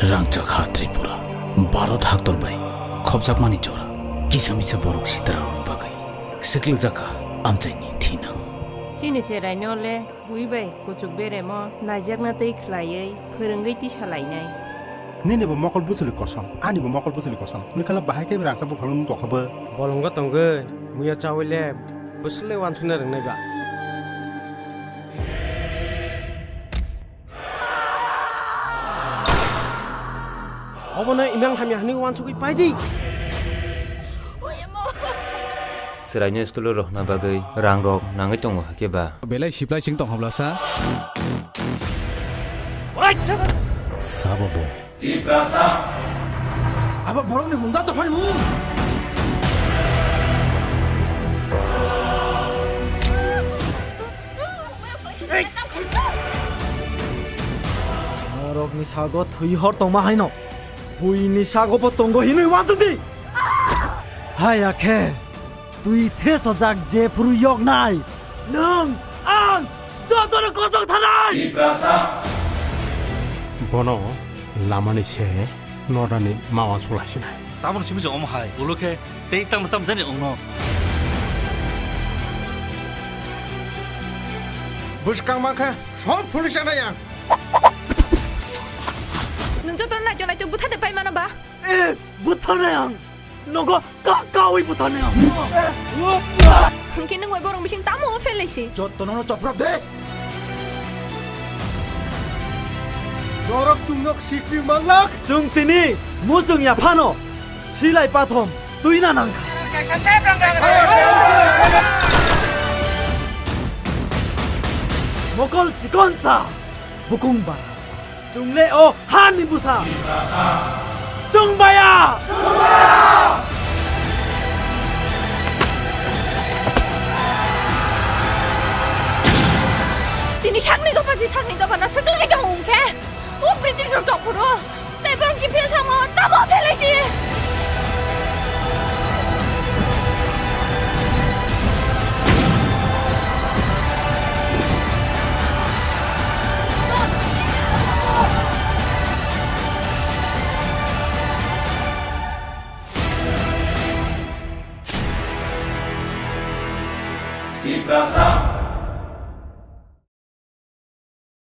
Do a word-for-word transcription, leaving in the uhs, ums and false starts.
Rangchak ha Tripura, Bharat haktor bai khopjakmani jora, kisa misa borok sitararokni bagwi swklikjak kha amchaini thinang. Chini cheraino le bui bai kuchuk beremo naijakna tei khwlaiwi phwrwngwi tisa lainai. Nini bo mokol bwswli kosom, ani bo mokol bwswli kosom. Nwkhala bahai khe rangchak buphango nung tokha bo. Bolongo tongwi muya chawi le bwswlwi wansukna rwngnai ba. Obono imang hamya hwnwi wansugwi paidi. Chwraino school-o rohorna bagwi rangrok nangwi tongo, hakhe ba? Belai siplai sing tong hobla sa? Sabo bo. Abo borokni mung da dophani mung. Norokni sago thwi hor tongma haino buini sago bo tongo hinwi wansukdi. Haya khe twi thesojak jephuru yoknai nwng ang jotono kosok thanai. Bono lamani se norani ma wansuk laisinai. Tamoni simi se omo hai, ulo khe tei tamo tamo jani ongno. Bwskang mankha sob phunukjaknai ang. Nwng jotono naitwk naitwk bwtha de pai mano ba? Eh, bwthanai ang. Nogo ka kawi bwthanai ang. Hwnkhe nwng bai borok bising tamo o phelaisi? Jottono no choprap de. Norok chwngno sikri manglak. Chwng tini muchung ya phano silai pathom twina nangkha. Mokol chikonsa, bukung barasa. Chwng le o hani bwsa. Chwng baya. Tini sakni dopha si sakni dopha na swkangni tong wngkhe. O British rok tongphuru. Tei borok kiphil thango, tamo phelaisi. Tiprasa,